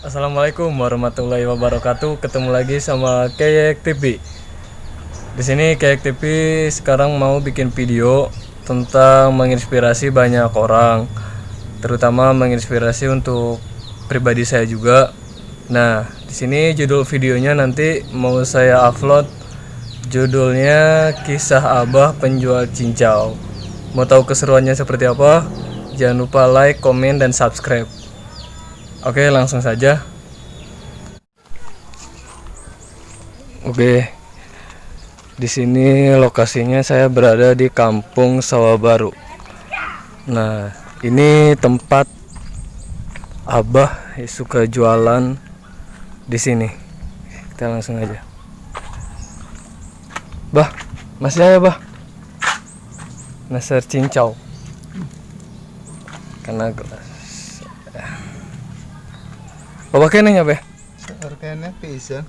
Assalamualaikum warahmatullahi wabarakatuh. Ketemu lagi sama Keyek TV. Di sini Keyek TV sekarang mau bikin video tentang menginspirasi banyak orang, terutama menginspirasi untuk pribadi saya juga. Nah, di sini judul videonya nanti mau saya upload, judulnya Kisah Abah Penjual Cincau. Mau tahu keseruannya seperti apa? Jangan lupa like, komen, dan subscribe. Oke, langsung saja. Oke. Di sini lokasinya saya berada di Kampung Sawah Baru. Nah, ini tempat Abah suka jualan di sini. Kita langsung aja. Bah, masih ada, Bah. Meser cincau. Karena gelas. Bapak kene nya, Beh? Harganya pisan.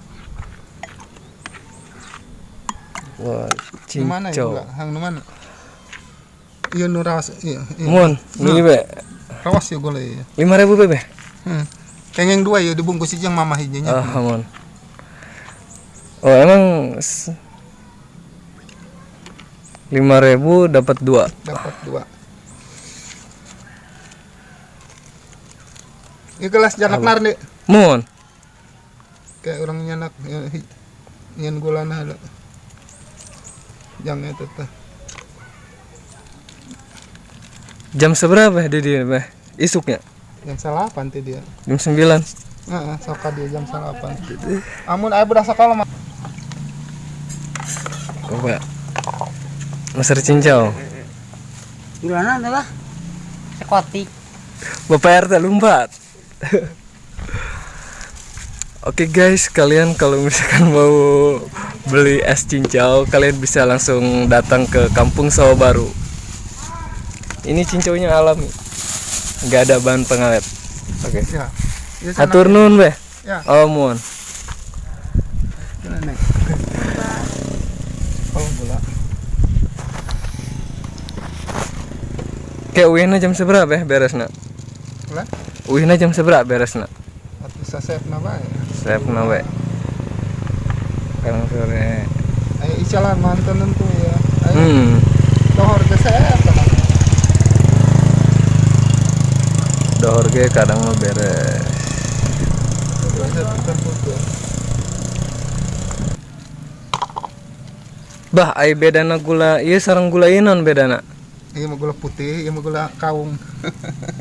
Wah, Nu mana ya? cincau. Hang nu mana? Iya, nu rawas iya. Iya. Mun, ini be. Rawas ya gula ya. 5.000, Be. Kengeng dua ya, dibungkus yang mama hijinya. Ah, mun. Oh, emang 5.000 dapat dua. Dapat dua. Ini gelas janak nar nih. Mun. Kayak orang nyanak ya, nyen gula nah ada. Yang itu teh. Jam seberapa dia dia, Be? Isuknya? Jam salapan teh dia. Jam 9. Heeh, sok dia jam salapan. Amun aya budak sekolah mah. Bapak. Meser cincau. Gulana adalah sekotik. Bapak RT lompat. Oke guys, kalian kalau misalkan mau beli es cincau, kalian bisa langsung datang ke Kampung Sawah Baru. Ini cincaunya alami, nggak ada bahan pengawet. Oke. Ya. Ya, sana. Hatur nuhun, Beh. Ya. Oh, mun. Sana, Neng. Oh, gula. Kayak uihna jam seberapa, Beh, beresna? Gula? Uihna jam seberapa beresna? Atuh sasepna bae. Sepna we. Sekarang sore. Ayo icalan mantan tentu ya. Ayo dohor ke sep. Dohor ge kadang mah beres. Bah, ai bedana gula ieu sareng gula ieu naon bedana? Iya mah gula putih, iya mah gula kaung.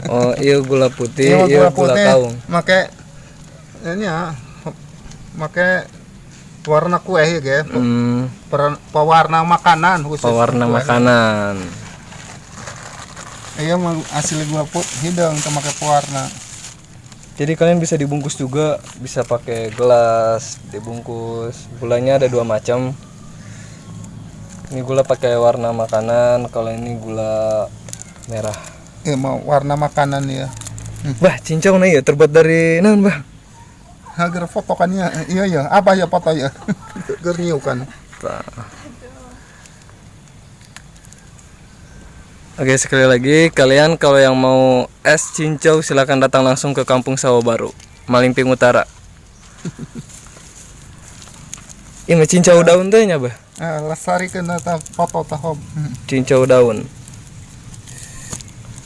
Oh, iya gula putih, Iya mah iya gula kaung. Make ini ya, make warna kue ya, ge. Pewarna makanan khusus. Pewarna kue. Makanan. Iya mah asli gula putih hidung teu make pewarna. Jadi kalian bisa dibungkus juga, bisa pakai gelas, dibungkus. Gulanya ada dua macam. Ini gula pakai warna makanan, kalau ini gula merah. Iya mau warna makanan ya. Bah, cincau nih ya terbuat dari naon, Bah? Agar foto kan ya. Iya ya, apa ya foto ya? Ger kan. Tah. Oke, sekali lagi kalian kalau yang mau es cincau silakan datang langsung ke Kampung Sawah Baru, Malingping Utara. Ini cincau daun teh nya, Bah? Lestari kena ta foto tahob. Cincau daun.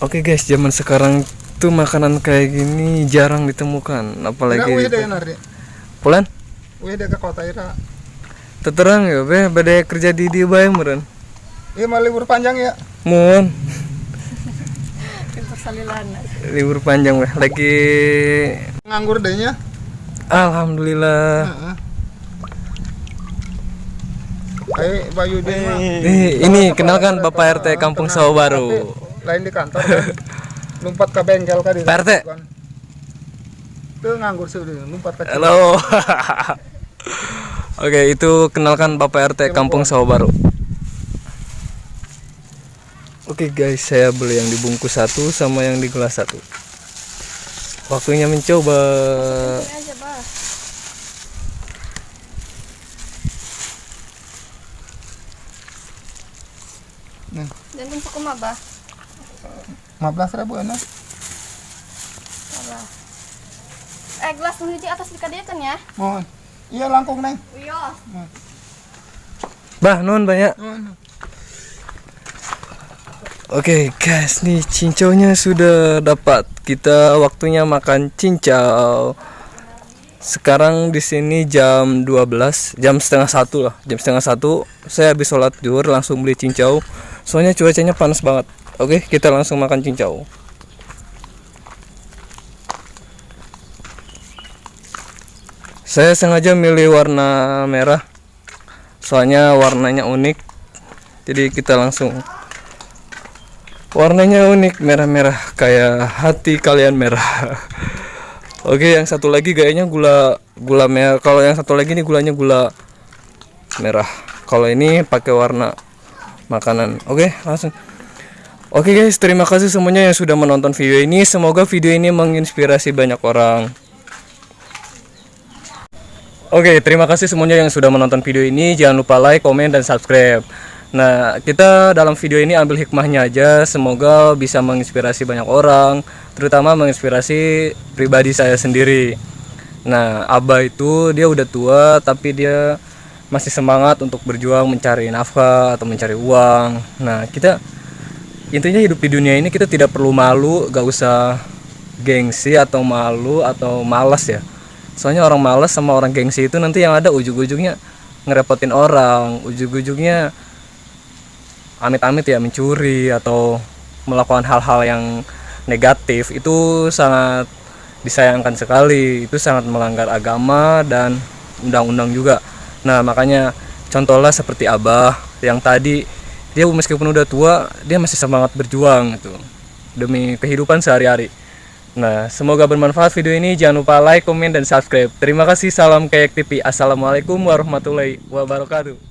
Oke guys, zaman sekarang tuh makanan kayak gini jarang ditemukan, apalagi Ira, deh nari. Pulan? Uih deh ke kota Ira. Teterang ya, Beh, bade kerja di dieu bae meureun. Iya mah libur panjang ya. Mun, Libur salilana. Libur panjang weh, lagi Nganggur deh nya. Alhamdulillah. Heeh. Ayo Bayu deh mah. Nih, ini kenalkan Bapak RT Kampung Sawah Baru. Tapi lain di kantor kan. Lompat ke bengkel kan di Pak RT. kan. Tuh nganggur sudah lompat ke Halo. Oke, itu kenalkan Bapak RT Kampung Sawah Baru. Oke guys, saya beli yang dibungkus satu sama yang di gelas satu. Waktunya mencoba. Ini aja, Bah. Nah. Jangan kumaha, Bah? 15.000 enak. Abah. Gelas nu hiji atos dikadieukeun ya. Mohon. Iya langkung, Neng. Wios. Bah, nuhun banyak. Nuhun. Oke guys, nih cincaunya sudah dapat. Kita waktunya makan cincau. Sekarang di sini jam 12, jam 12.30 lah. Jam 12.30 saya habis sholat zuhur langsung beli cincau. Soalnya cuacanya panas banget. Oke, kita langsung makan cincau. Saya sengaja milih warna merah. Soalnya warnanya unik. Jadi kita langsung. Warnanya unik, merah-merah kayak hati kalian merah. Oke, yang satu lagi gayanya gula gula merah. Kalau yang satu lagi nih gulanya gula merah. Kalau ini pakai warna makanan. Oke, langsung. Oke guys, terima kasih semuanya yang sudah menonton video ini. Semoga video ini menginspirasi banyak orang. Oke, terima kasih semuanya yang sudah menonton video ini. Jangan lupa like, komen, dan subscribe. Nah, kita dalam video ini ambil hikmahnya aja. Semoga bisa menginspirasi banyak orang, terutama menginspirasi pribadi saya sendiri. Nah, Abah itu dia udah tua, tapi dia masih semangat untuk berjuang mencari nafkah atau mencari uang. Nah, kita intinya hidup di dunia ini kita tidak perlu malu, gak usah gengsi atau malu atau malas ya. Soalnya orang malas sama orang gengsi itu nanti yang ada ujung-ujungnya ngerepotin orang, ujung-ujungnya amit-amit ya mencuri atau melakukan hal-hal yang negatif. Itu sangat disayangkan sekali, itu sangat melanggar agama dan undang-undang juga. Nah, makanya contohlah seperti Abah yang tadi, dia meskipun udah tua, dia masih semangat berjuang gitu demi kehidupan sehari-hari. Nah, semoga bermanfaat video ini. Jangan lupa like, komen, dan subscribe. Terima kasih. Salam Keyek TV. Assalamualaikum warahmatullahi wabarakatuh.